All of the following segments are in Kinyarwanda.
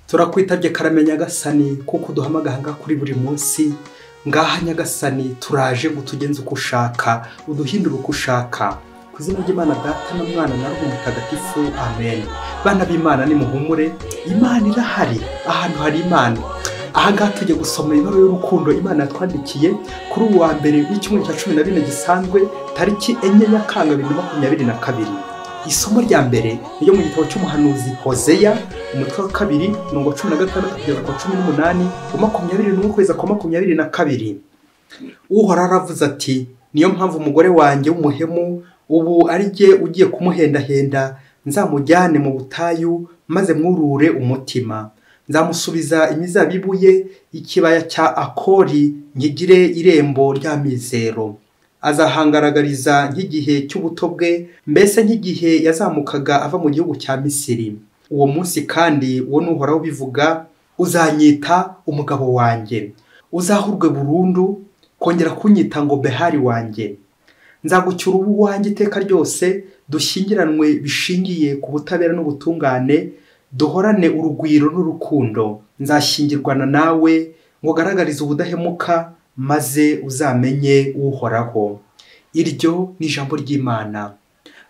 Turakwitabye karame Nyagasani, kuko uduhamagara kuri buri munsi. Ngaha Nyagasani turaje ngo tugenze uko ushaka, uduhindure uko ushaka. Ku izina ry'Imana Data na Mwana na Roho Mutagatifu, amen. Bana b'Imana nimuhumure, Imana irahari, ahantu hari Imana. Aha ngaha tujya gusoma ibaruwa y'urukundo Imana yatwandikiye kuri uwa mbere w'icyumweru cya 14 gisanzwe, tariki 4 Nyakanga 2022. Isomo rya mbere ryo mu gitabo cy'umuhanuzi Hozeya, umutwe wa 2, umurongo 16 kugeza ku 18, wa 21 kugeza ku 22. Uhoraho aravuze ati: niyo mpamvu umugore wanjye w'umuhemu ubu ari jye ugiye kumuhendahenda, nzamujyane mu butayu maze mwurure umutima. Nzamusubiza imizabibu ye, ikibaya cya Akori nkigire irembo ry'amizero. Azahangaragariza nk'igihe cy'ubuto bwe, mbese nk'igihe yazamukaga ava mu gihugu cya Misiri. Uwo munsi kandi, uwo n'Uhoraho bivuga, uzanyita umugabo wanjye, uzahurwe burundu kongera kunyita ngo Behari wanjye. Nzagucyura ubu wanjye iteka ryose, dushyingiranwe bishingiye ku butabera n'ubutungane, duhorane urugwiro n'urukundo. Nzashyingirwana nawe ngo ugaragarize ubudahemuka, maze uzamenye Uhoraho. Iryo ni ijambo ry'Imana.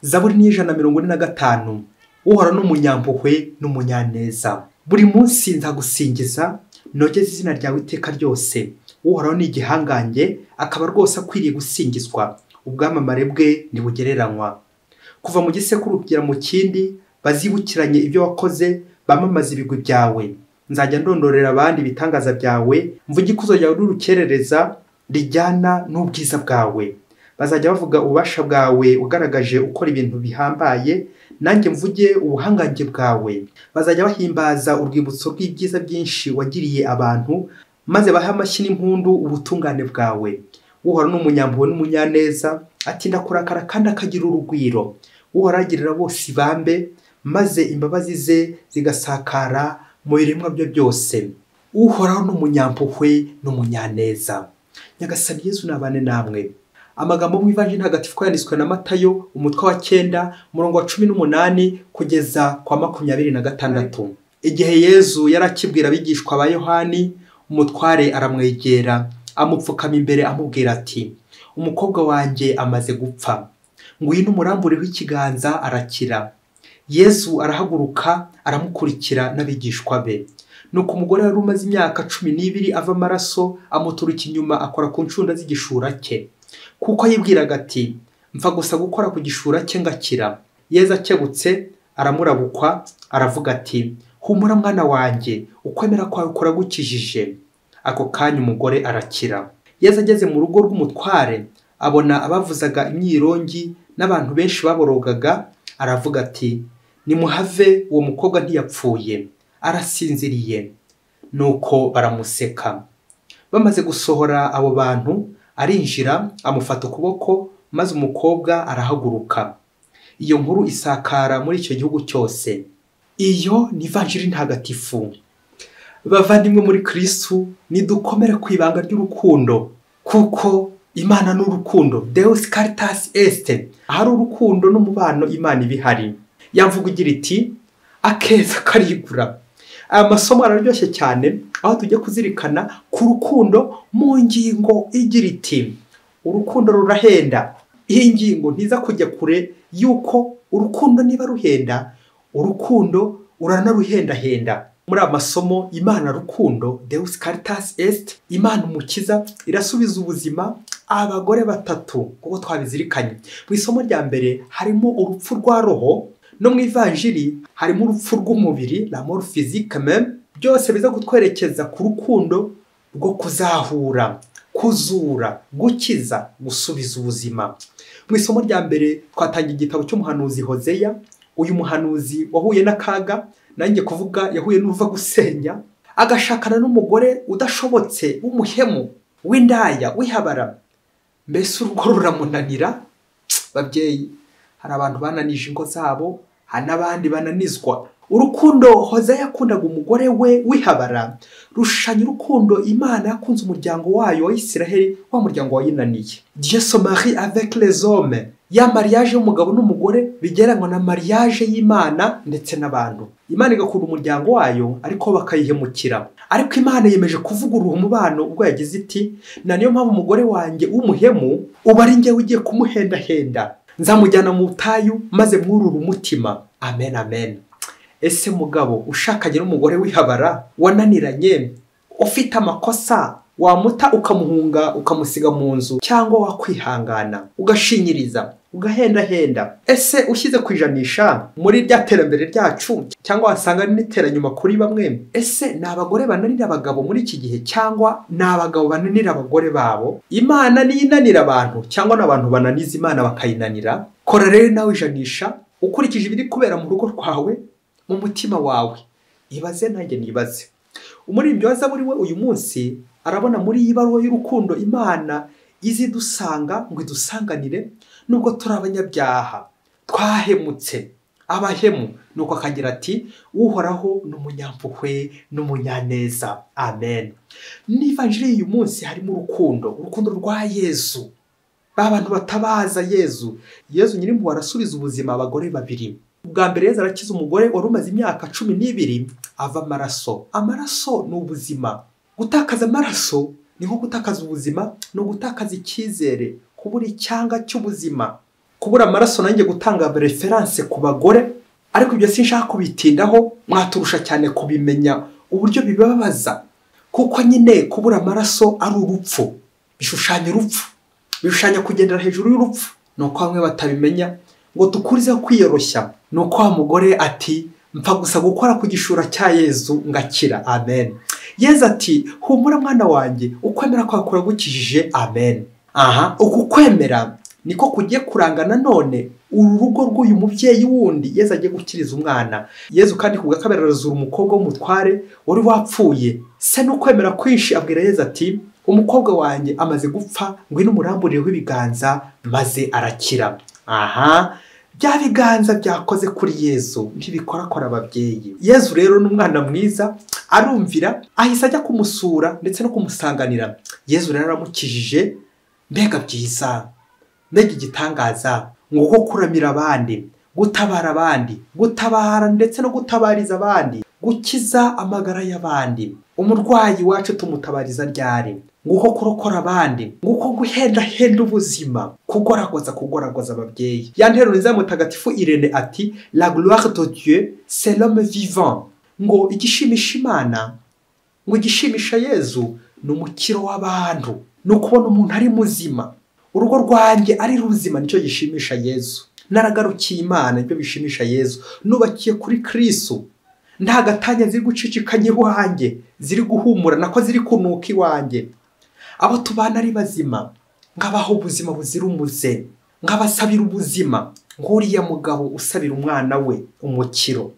Zaburi ni 145. Uhoraho n'umunyampuhwe n'umunyaneza. Buri munsi nzagusingiza, nogeze izina ryawe iteka ryose. Uhoraho ni igihangange, akaba rwose akwiriye gusingizwa. Ubwamamare bwe ntibugereranywa. Kuva mu gisekuru kugera mu kindi, bazibukiranye ibyo wakoze, bamamaza ibigwi byawe. Nzajya ndondorera abandi ibitangaza byawe, mvuge ikuzo ryawe n'urukerereza rijyana n'ubwiza bwawe. Bazajya bavuga ububasha bwawe ugaragaje ukora ibintu bihambaye, nanjye mvuge ubuhangange bwawe. Bazajya bahimbaza urwibutso rw'ibyiza byinshi wagiriye abantu, maze bahe amashyi n'impundu ubutungane bwawe. Uhoraho n'umunyampuhwe n'umunyaneza, atinda kurakara kandi akagira urugwiro. Uhoraho agirira bose ibambe, maze imbabazi ze zigasakara mu biremwa bye byose. Uhoraho n'umunyampuhwe n'umunyaneza. Nyagasani Yezu nabane namwe. Amagambo mu Ivanjiri Ntagatifu yanditswe na Matayo, umutwe wa 9, umurongo wa 18 kugeza kwa 26. Igihe Yezu yari akibwira abigishwa ba Yohani, umutware aramwegera, amupfukama imbere amubwira ati: umukobwa wanjye amaze gupfa, ngwino umurambureho ikiganza arakira. Yezu arahaguruka aramukurikira n'abigishwa be. Nuko umugore wari umaze imyaka 12 ava amaraso amuturuka inyuma, akora ku ncunda z'igishura cye, kuko yibwiraga ati: mfa gusa gukora ku gishura cye ngakira. Yezu akebutse aramurabukwa, aravuga ati: humura mwana wanjye, ukwemera kwawe kuragukijije. Ako kanya umugore arakira. Yezu ageze mu rugo rw'umutware, abona abavuzaga imyirongi n'abantu benshi baborogaga, aravuga ati: nimuhave, uwo mukobwa ntiyapfuye, arasinziriye. Nuko baramuseka. Bamaze gusohora abo bantu, arinjira amufata ukuboko, maze umukobwa arahaguruka. Iyo nkuru isakara muri icyo gihugu cyose. Iyo ni Ivanjiri Ntagatifu. Bavandimwe muri Kristu, nidukomere ku ibanga ry'urukundo, kuko Imana ni urukundo. Deus caritas est. Ahari urukundo n'umubano Imana ibihari. Yavuga igira iti: akeza karigura. Aya masomo araryoshye cyane, aho tujya kuzirikana ku rukundo mu ngingo igira iti: urukundo rurahenda. Iyi ngingo ntiza kujya kure yuko urukundo niba ruhenda, urukundo uranaruhendahenda. Muri aya masomo Imana rukundo, Deus caritas est, Imana umukiza, irasubiza ubuzima abagore batatu kuko twabizirikanye. Mu isomo rya mbere harimo urupfu rwa roho, no mu Ivanjiri harimo urupfu rw'umubiri, la mort physique même. Byose biza kutwerekeza ku rukundo rwo kuzahura, kuzura, gukiza, gusubiza ubuzima. Mu isomo rya mbere twatangiye igitabo cy'umuhanuzi Hozeya. Uyu muhanuzi wahuye n'akaga, nanjye kuvuga yahuye n'uruva gusenya, agashakana n'umugore udashobotse w'umuhemu, w'indaya, w'ihabara. Mbese urugo ruramunanira. Babyeyi, hari abantu bananije ingo zabo, hari n'abandi bananizwa. Urukundo Hozeya yakundaga umugore we w'ihabara rushushanya urukundo Imana yakunze umuryango wayo wa Isiraheli, wa muryango wayinaniye. Dieu se marie avec les hommes. Ya mariage y'umugabo n'umugore bigereranywa na mariage y'Imana ndetse n'abantu. Imana igakunda umuryango wayo ariko bakayihemukira. Ariko Imana yemeje kuvugurura umubano ubwo yagize iti: na niyo mpamvu umugore wanjye w'umuhemu uba ari njyewe ugiye kumuhendahenda, nzamujyana mu butayu maze mwurure umutima. Amen, amen. Ese mugabo ushakanye n'umugore w'ihabara wananiranye, ufite amakosa, wamuta ukamuhunga ukamusiga mu nzu, cyangwa wakwihangana ugashinyiriza ugahendahenda? Ese ushyize ku ijanisha muri rya terambere ryacu, cyangwa wasanga n'iteranyuma kuri bamwe? Ese ni abagore bananira abagabo muri iki gihe, cyangwa ni abagabo bananira abagore babo? Imana niyo inanira abantu, cyangwa n'abantu bananiza Imana bakayinanira? Kora rero nawe ijanisha ukurikije ibiri kubera mu rugo rwawe, mu mutima wawe. Ibaze nanjye nibaze. Umuririmbyi wa Zaburi we uyu munsi arabona muri iyi baruwa y'urukundo Imana izidusanga ngo idusanganire nubwo turi abanyabyaha, twahemutse, abahemu. Nuko akagira ati: Uhoraho ni umunyampuhwe n'umunyaneza. Amen. N'ivanjiri y'uyu munsi harimo urukundo, urukundo rwa Yezu. Ba bantu batabaza Yezu. Yezu nyirimpuhwe arasubiza ubuzima abagore babiri. Ubwa mbere Yezu arakiza umugore wari umaze imyaka 12 ava amaraso. Amaraso ni ubuzima. Gutakaza amaraso ni nko gutakaza ubuzima, ni ugutakaza icyizere, kubura icyanga cy'ubuzima. Kubura amaraso nanjye gutanga reference ku bagore, ariko ibyo sinshaka kubitindaho, mwaturusha cyane kubimenya uburyo bibabaza. Kuko nyine kubura amaraso ari urupfu, bishushanya urupfu, bishushanya kugendera hejuru y'urupfu. Nuko bamwe batabimenya ngo dukurize kwiyoroshya. Nuko wa mugore ati: mpfa gusa gukora ku gishura cya Yezu ngakira. Amen. Yezu ati: humura mwana wanjye, ukwemera kwawe kuragukijije. Amen. Aha, uku kwemera niko kugiye kuranga nanone uru rugo rw'uyu mubyeyi wundi Yezu agiye gukiriza umwana. Yezu kandi ku bwa kabiri arazura umukobwa w'umutware wari wapfuye. Se n'ukwemera kwinshi abwira Yezu ati: umukobwa wanjye amaze gupfa, ngwino umuramburireho ibiganza maze arakira. Aha, bya biganza byakoze kuri Yezu ntibikorakora ababyeyi. Yezu rero ni umwana mwiza, arumvira, ahise ajya kumusura ndetse no kumusanganira. Yezu rero aramukijije. Mbega byiza, mbega igitangaza, ngo ko kuramira abandi, gutabara abandi, gutabara ndetse no gutabariza abandi, gukiza amagara y'abandi. Umurwayi wacu tumutabariza ryari? Nguko kurokora abandi, nguko guhendahenda ubuzima, kugoragoza, kugoragoza ababyeyi. Ya nteruro nziza Mutagatifu Irene ati: la gloire de Dieu c'est l'homme vivant. Ngo igishimisha Imana, ngo igishimisha Yezu ni umukiro w'abantu, ni ukubona umuntu ari muzima, urugo rwanjye ari ruzima, nicyo gishimisha Yezu. Naragarukiye Imana, nicyo bishimisha Yezu. Nubakiye kuri Kristo, nta gatanya ziri gucicikanya iwanjye, ziri guhumura nako ziri kunuka iwanjye. Abo tubana ari bazima, nkabaho ubuzima buzira umuze, nkabasabira ubuzima, nguriya mugabo usabira umwana we umukiro.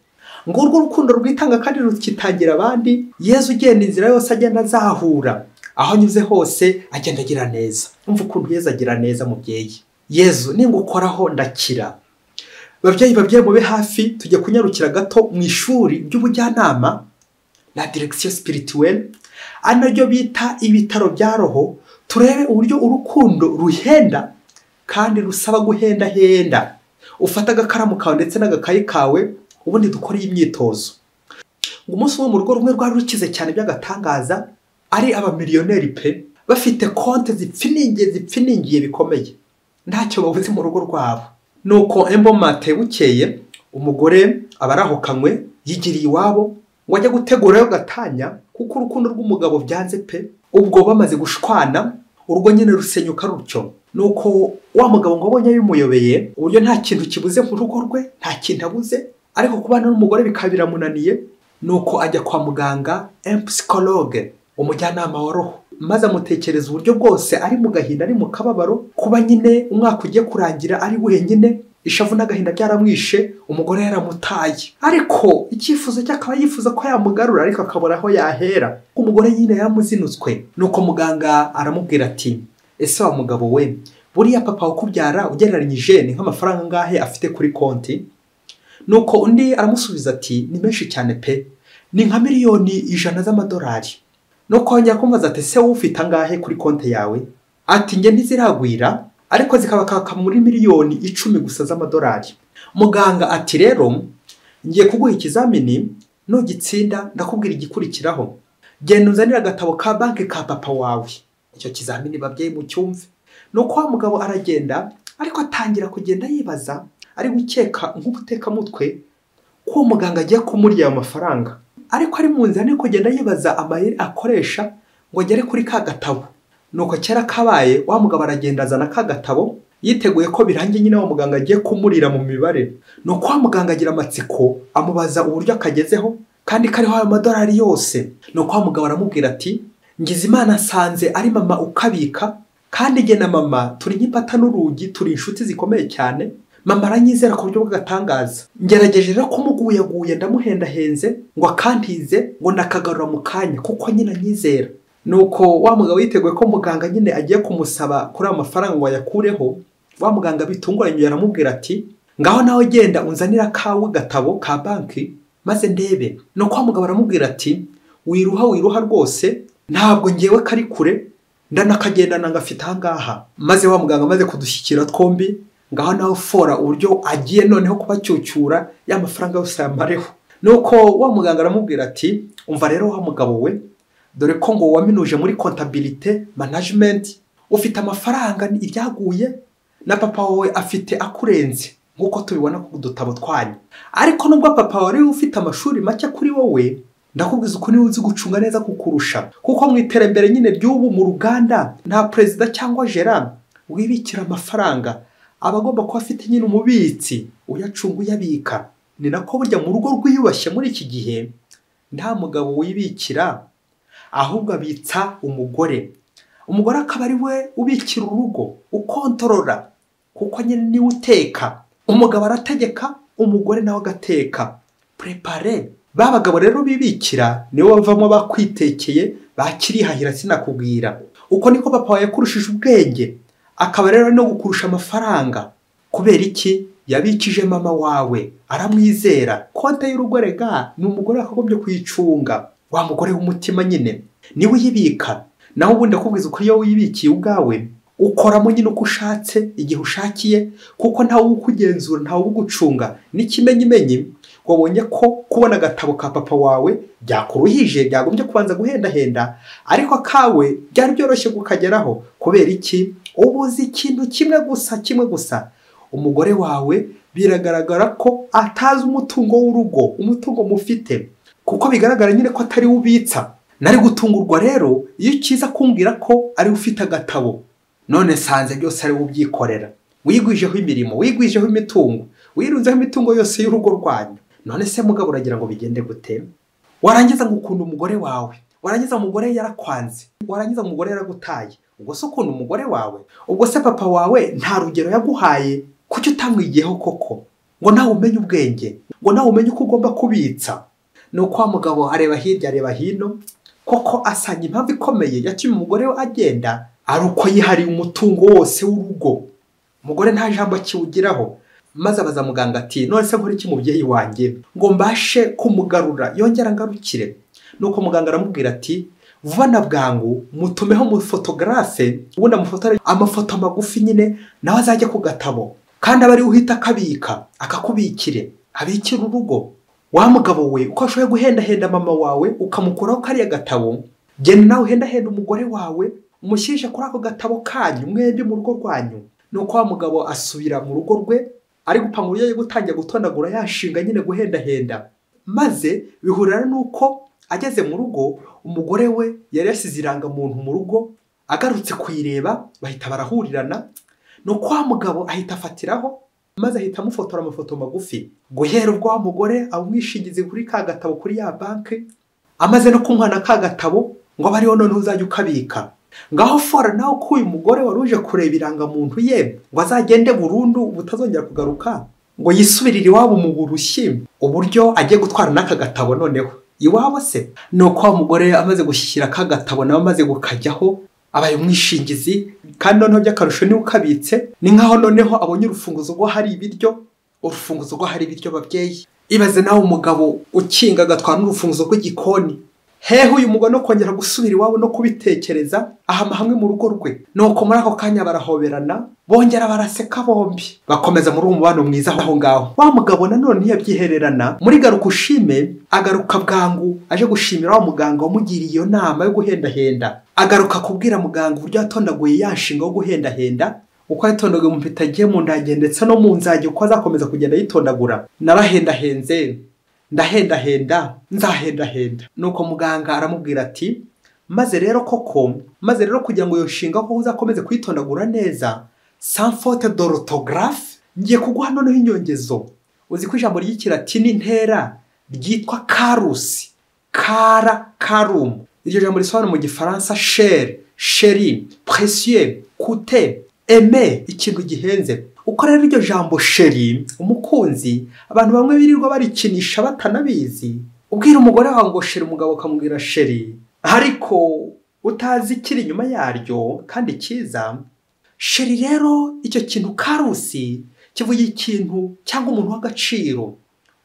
Ngurwo urukundo rwitanga kandi rukitangira abandi. Yezu ugenda inzira yose agenda azahura, aho anyuze hose agenda agira neza. Umva ukuntu Yezu agira neza mubyeyi. Yezu ningukoraho ndakira. Babyeyi, babyeyi mube hafi, tujye kunyarukira gato mu ishuri ry'ubujyanama la direction spirituelle, ari naryo bita ibitaro bya roho, turebe uburyo urukundo ruhenda kandi rusaba guhendahenda. Ufata agakaramu kawe ndetse n'agakayi kawe, ubundi dukore iyi myitozo. Ngo umunsi umwe mu rugo rumwe rwari rukize cyane by'agatangaza, ari abamiliyoneri pe, bafite konte zipfiningiye zipfiningiye bikomeye, ntacyo babuze mu rugo rwabo. Nuko embomate bukeye umugore aba arahukanywe, yigiriye iwabo ngo ajye gutegurayo gatanya, kuko urukundo rw'umugabo byanze pe. Ubwo bamaze gushwana, urugo nyine rusenyuka rutyo. Nuko wa mugabo ngo abonye bimuyobeye, uburyo nta kintu kibuze mu rugo rwe, nta kintu abuze, ariko kubana n'umugore bikaba biramunaniye. Nuko ajya kwa muganga, un psychologue, umujyanama wa roho, maze amutekereza uburyo bwose ari mu gahinda, ari mu kababaro, kuba nyine umwaka ugiye kurangira ari wenyine, ishavu n'agahinda byaramwishe, umugore yaramutaye. Ariko icyifuzo cye akaba yifuza ko yamugarura, ariko akabura aho yahera. Umugore nyine yaramuzinutswe. Nuko muganga aramubwira ati: ese wa mugabo we, buriya papa wakubyara ugereranyije ni nk'amafaranga angahe afite kuri konti? Nuko undi aramusubiza ati: ni menshi cyane pe, ni nka 100,000,000 z'amadolari. Nuko yongera kumubaza ati: ese wowe ufite angahe kuri konti yawe? Ati: njye ntiziragwira, ariko zikabakaka muri 10 miliyoni gusa z'amadolari. Muganga ati: "Rero ngiye kuguha ikizamini, nugitsinda ndakubwira igikurikiraho. Genda unzanire agatabo ka banki ka papa wawe." Icyo kizamini, babyeyi, mucyumve. Nuko wa mugabo aragenda, ariko atangira kugenda yibaza, ari gukeka nk'ubutekamutwe ko uwo muganga agiye kumurya ayo mafaranga. Ariko ari mu nzira, ari kugenda yibaza amayeri akoresha ngo agere kuri ka gatabo. Nuko kera kabaye, wa mugabo aragenda azana ka gatabo, yiteguye ko birangiye nyine, wa muganga agiye kumurira mu mibare. Nuko wa muganga agira amatsiko, amubaza uburyo akagezeho kandi kariho ayo madolari yose. Nuko wa mugabo aramubwira ati: "Ngize Imana nsanze ari mama ukabika, kandi jye na mama turi nk'ipata n'urugi, turi inshuti zikomeye cyane. Mama aranyizera ku buryo bw'agatangaza. Ngerageje rero kumuguyaguya, ndamuhendahenze ngo akantize, ngo ndakagarura mu kanya, kuko nyine anyizera." Nuko wa mugabo yiteguye ko muganga nyine agiye kumusaba kuri ayo mafaranga ngo ayakureho. Wa muganga bitunguranye aramubwira ati: "Ngaho nawe genda unzanire akawe gatabo ka banki maze ndebe." Nuko wa mugabo aramubwira ati: "Wiruha, wiruha rwose, ntabwo ngewe kari kure, ndanakagendana ngafite ahangaha." Maze wa muganga amaze kudushyikira twombi, ngaho nawe fora uburyo agiye noneho kubacyucyura ya mafaranga yose yamareho. Nuko wa muganga aramubwira ati: "Umva rero wa mugabo we, dore ko ngo waminuje muri comptabilité management, ufite amafaranga iryaguye, na papa wawe afite akurenze nk'uko tubibona ku dutabo twanyu. Ariko nubwo papa wawe ariwe ufite amashuri make kuri wowe, ndakubwiza uko niwe uzi gucunga neza kukurusha, kuko mu iterambere nyine ry'ubu mu ruganda nta perezida cyangwa gérant wibikira amafaranga, aba agomba kuba afite nyine umubitsi uyacunga, uyabika. Ni nako burya mu rugo rwiyubashye muri iki gihe nta mugabo wibikira, ahubwo abitsa umugore. Umugore akaba ari we ubikira urugo, ukontorora, kuko nyine niwe uteka. Umugabo arategeka, umugore nawe agateka, prepare." Ba bagabo rero bibikira nibo bavamo bakwitekeye, bakirihahira sinakubwira. Uko niko papa wawe yakurushije ubwenge, akaba rero no gukurusha amafaranga. Kubera iki? Yabikije mama wawe, aramwizera. Konte y'urugo rega ni umugore wakagombye kuyicunga, wa mugore w'umutima nyine niwe uyibika. Naho ubundi akubwiza uko iyo wibikiye ubwawe, ukoramo nyine uko ushatse, igihe ushakiye, kuko ntawe ukugenzura, ntawe ugucunga. N'ikimenyimenyi, wabonye ko kubona agatabo ka papa wawe byakuruhije, byagombye kubanza guhendahenda, ariko akawe byari byoroshye kukageraho. Kubera iki? Uba uzi ikintu kimwe gusa, kimwe gusa: umugore wawe biragaragara ko atazi umutungo w'urugo, umutungo mufite, kuko bigaragara nyine ko atari we ubitsa. Nari gutungurwa rero iyo ukiza kumbwira ko ari we ufite agatabo. None sanze byose ari we ubyikorera. Wigwijeho imirimo, wigwijeho imitungo, wirunzeho imitungo yose y'urugo rwanyu. None se mugabo, uragira ngo bigende gute? Warangiza ngo ukunda umugore wawe, warangiza umugore yarakwanze, warangiza umugore yaragutaye. Ubwo se ukunda umugore wawe? Ubwo se papa wawe nta rugero yaguhaye? Kuki utamwigiyeho koko ngo nawe umenye ubwenge, ngo nawe umenye uko ugomba kubitsa? Ni uko wa mugabo areba hirya, areba hino, koko asanga impamvu ikomeye yatumye umugore we agenda ari uko yihariye umutungo wose w'urugo, umugore nta jambo akiwugiraho. Maze abaza muganga ati: "None se nkora iki mubyeyi wanjye ngo mbashe kumugarura yongera ngarukire?" Nuko muganga aramubwira ati: "Vuba na bwangu mutumeho umufotogarafe, ubundi amufotore amafoto magufi nyine, nawe azajya ku gatabo, kandi aba ariwe uhita akabika, akakubikire, abikire urugo. Wa mugabo we, uko ashoboye guhendahenda mama wawe ukamukuraho kariya gatabo, genda nawe uhendahenda umugore wawe, umushyishe kuri ako gatabo kanyu mwembi mu rugo rwanyu." Nuko wa mugabo asubira mu rugo rwe, ari gupanga uburyo yo gutangira gutondagura yashinga nyine guhendahenda. Maze bihurira n'uko ageze mu rugo, umugore we yari yasize irangamuntu mu rugo. Agarutse kuyireba bahita barahurirana. Nuko wa mugabo ahita afatiraho, maze ahita amufotora amafoto magufi. Guhera ubwo wa mugore aba umwishingizi kuri ka gatabo kuri ya banki, amaze no kumuha na ka gatabo ngo abe ariho noneho uzajya ukabika. Ngaho fora nawe ko uyu mugore wari uje kureba irangamuntu ye ngo azagende burundu butazongera kugaruka, ngo yisubirire iwabo mu burushyi, uburyo agiye gutwara n'aka gatabo noneho iwabo se. Nuko wa mugore amaze gushyira ka gatabo, nawe amaze gukajyaho, abaye umwishingizi, kandi noneho by'akarusho niwe ukabitse. Ni nkaho noneho abonye urufunguzo rwo hari ibiryo, urufunguzo rwo hari ibiryo. Babyeyi, ibaze nawe umugabo ukinga agatwara n'urufunguzo rw'igikoni. Hehe uyu mugabo no kongera gusubira iwabo no kubitekereza, ahama hamwe mu rugo rwe. Nuko muri ako kanya barahoberana, bongera baraseka bombi, bakomeza muri uwo mubano mwiza aho ngaho. Wa mugabo nanone ntiyabyihererana, muri garuka ushime agaruka bwangu aje gushimira wa muganga wamugiriye iyo nama yo guhendahenda. Agaruka kubwira muganga uburyo yatondaguye ya nshinga yo guhendahenda, uko yatondaguye mu mpitagiye mu ndage ndetse no mu nzage, uko azakomeza kugenda yitondagura. Narahendahenze, ndahendahenda, nzahendahenda. Nuko muganga aramubwira ati maze rero koko, maze rero kugira ngo iyo nshinga ko uzakomeze kuyitondagura neza sans faute d'orthographe, ngiye kuguha noneho inyongezo. Uzi ko ijambo ry'ikilatini ntera ryitwa carus, cara carum. Iryo jambo risobanura mu gifaransa cher, chéri, précieux, coûté, aimé, ikintu gihenze. Uko rero iryo jambo chéri, umukunzi, abantu bamwe birirwa barikinisha batanabizi. Ubwira umugore wawe ngo chéri, umugabo akamubwira chéri, ariko utazi ikiri inyuma yaryo kandi cyiza. Chéri rero icyo kintu karusi kivuga ikintu cyangwa umuntu w'agaciro,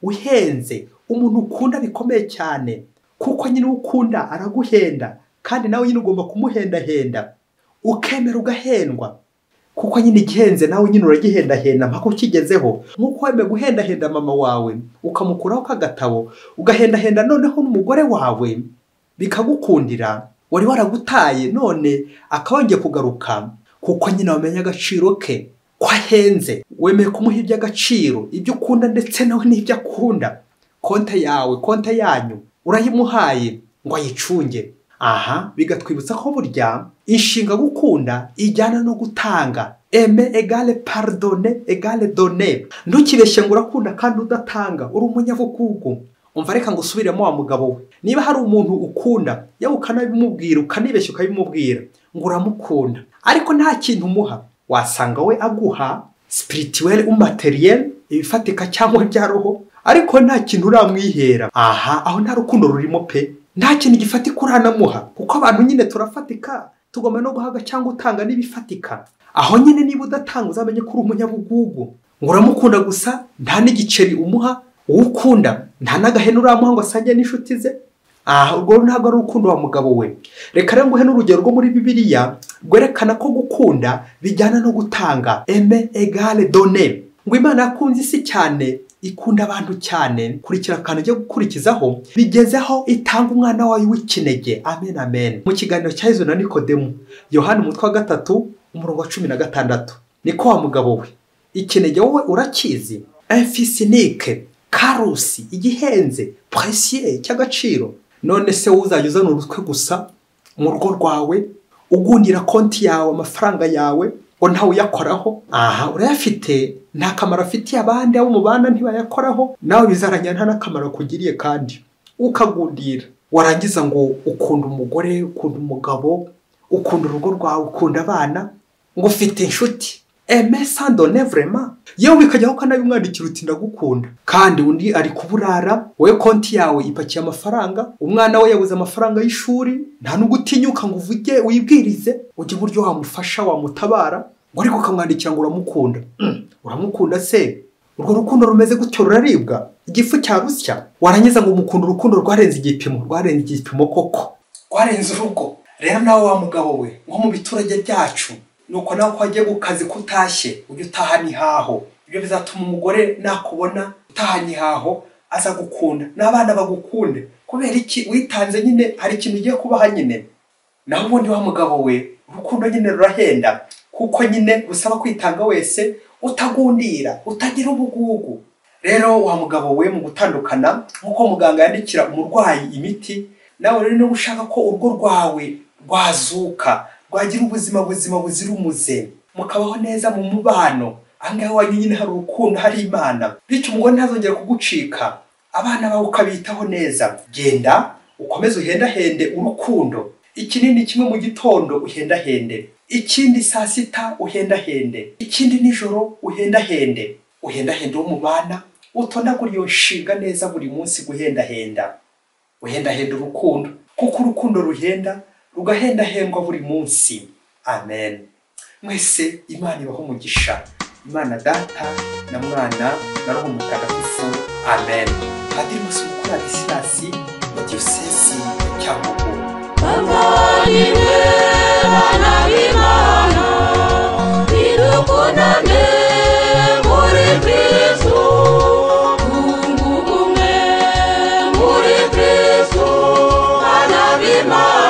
uhenze, umuntu ukunda bikomeye cyane, kuko nyine ukunda araguhenda, kandi nawe nyine ugomba kumuhendahenda, ukemera ugahendwa, kuko nyine igihenze nawe nyine uragihendahenda mpaka ukigezeho. Nk'uko wemeye guhendahenda mama wawe ukamukuraho kagatabo, ugahendahenda noneho n'umugore wawe bikagukundira, wari waragutaye none akabongeye kugaruka, kuko nyine wamenye agaciro ke ko ahenze. Wemeye kumuha iby'agaciro, ibyo ukunda ndetse nawe n'ibyo akunda. Konte yawe, konte yanyu urayimuhaye ngo ayicunge. Aha bigatwibutsa ko burya inshinga gukunda ijyana no gutanga. Aimer égale pardonner égale donner. Ntukibeshye ngo urakunda kandi udatanga, uri umunyabugugu. Umva reka ngo usubiremo wa mugabo we. Niba hari umuntu ukunda, yewe ukanabimubwira, ukanibeshya ukabimubwira ngo uramukunda, ariko nta kintu umuha, wasanga we aguha spirituel ou materiel, ibifatika cyangwa ibya roho, ariko nta kintu uramwihera. Aha aho nta rukundo rurimo pe, nta kintu gifatika uranamuha, kuko abantu nyine turafatika, tugomba no guhaga cyangwa utanga n'ibifatika. Aho nyine niba udatanga uzamenye ko uri umunyabugugu. Ngo uramukunda gusa nta n'igiceri umuha, uwukunda nta n'agahene uramuha ngo asange n'inshuti ze. Aha urwo ntabwo ari urukundo wa mugabo we. Reka rero nguhe n'urugero rwo muri Bibiliya rwerekana ko gukunda bijyana no gutanga. Aimer égale donner. Ngo Imana yakunze isi cyane, ikunda abantu cyane, kurikira akantu ugiye gukurikizaho, bigezeho itanga umwana wayo w'ikinege. Amen, amen. Mu kiganiro cya Yezu na Nikodemu, Yohana umutwe wa 3 umurongo wa 16. Niko wa mugabo we, ikinege wowe urakizi? Infisinike, karusi, igihenze, précieux, cy'agaciro. None se uzajya uzana urutwe gusa mu rugo rwawe, ugundira konti yawe, amafaranga yawe, ngo ntawe uyakoraho? Aha urayafite, nta kamaro afitiye abandi, abo mubana ntibayakoraho, nawe bizaranya nta n'akamaro kugiriye, kandi ukagundira. Warangiza ngo ukunda umugore, ukunda umugabo, ukunda urugo rwawe, ukunda abana, ngo ufite inshuti. Aimer sans donner vraiment. Yewe bikajyaho ukanabimwandikira uti ndagukunda, kandi undi ari kuburara, wowe konti yawe ipakiye amafaranga, umwana we yabuze amafaranga y'ishuri, nta nubwo utinyuka ngo uvuge wibwirize ujye uburyo wamufasha wamutabara, ngo ariko ukamwandikira ngo uramukunda. Uramukunda se? Urwo rukundo rumeze gutyo ruraribwa igifu cya rusya. Warangiza ngo umukunda urukundo rwarenze igipimo, rwarenze igipimo koko, rwarenze urugo. Rero nawe wa mugabo we, nko mu biturage byacu, nuko nawe ko wagiye ku kazi kutashye, ujye utahana ihaho. Ibyo bizatuma umugore nakubona utahanye ihaho aza gukunda, n'abana bagukunde. Kubera iki? Witanze nyine, hari ikintu ugiye kubaha nyine. Naho ubundi wa mugabo we, urukundo nyine rurahenda, kuko nyine rusaba kwitanga wese, utagundira, utagira ubugugu. Rero wa mugabo we, mu gutandukana, nk'uko muganga yandikira umurwayi imiti, nawe rero niba ushaka ko urugo rwawe rwazuka, rwagira ubuzima buzima buzira umuze, mukabaho neza mu mubano, ahangaha iwanyu nyine hari urukundo, hari Imana, bityo umugore ntazongera kugucika, abana bawe ukabitaho neza. Genda ukomeze uhendahende urukundo. Ikinini kimwe mu gitondo uhendahende, ikindi saa sita uhendahende, ikindi nijoro uhendahende. Uhendahende uwo mubana, utondagura iyo nshinga neza buri munsi guhendahenda. Uhendahenda urukundo, kuko urukundo ruhenda rugahendahendwa buri munsi. Amen. Mwese Imana ibahe umugisha. Imana Data na Mwana na Roho Mutagatifu. Amen. Padiri Masumbuko Ladislas wa Diyosezi ya Cyangugu. Cyangugu. Bavandimwe bana b'Imana, nidukundane muri Kristo, twunge ubumwe muri Kristo, bana b'Imana.